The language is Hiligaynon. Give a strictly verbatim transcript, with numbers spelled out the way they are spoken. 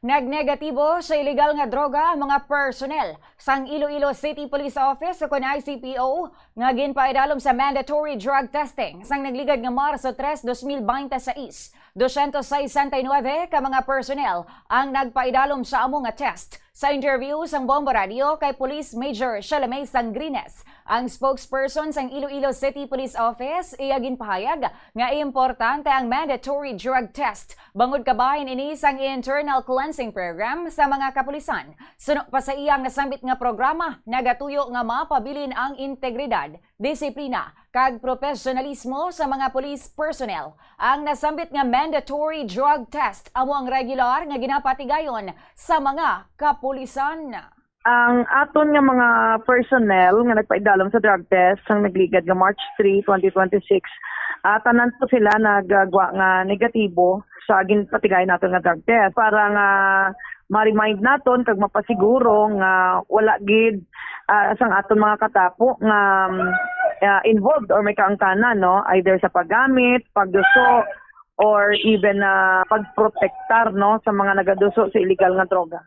Nagnegatibo sa iligal nga droga ang mga personnel sang Iloilo City Police Office, ukon I C P O, nga ginpaidalom sa mandatory drug testing sang nagligad nga Marso tres, dos mil binte seis. Dosyentos sesenta y nuebe ka mga personnel ang nagpaidalom sa amo nga test. Sa interview sang Bombo Radio kay Police Major Shalomay Sangrines, ang spokesperson sang Iloilo City Police Office, iya ginpahayag nga importante ang mandatory drug test bangod kabahin ini sang internal cleansing program sa mga kapulisan. Suno pa sa iyang nasambit nga programa, nagatuyo nga mapabilin ang integridad, disiplina, kag profesionalismo sa mga police personnel. Ang nasambit nga mandatory drug test amo ang regular nga ginapatigayon sa mga kapulisan. Ang aton nga mga personnel nga nagpaidalom sa drug test sang nagligad nga March three, twenty twenty-six, ah, tanan to sila nagagwa nga negatibo sa ginpatigay nato nga drug test, para nga ma-remind naton kag mapasiguro nga wala gid, ah, sang aton mga katapo nga, um, ah, involved or may kaangtanan, no, either sa paggamit, pagduso, or even, ah, pagprotektar, no, sa mga nagaduso sa illegal nga droga.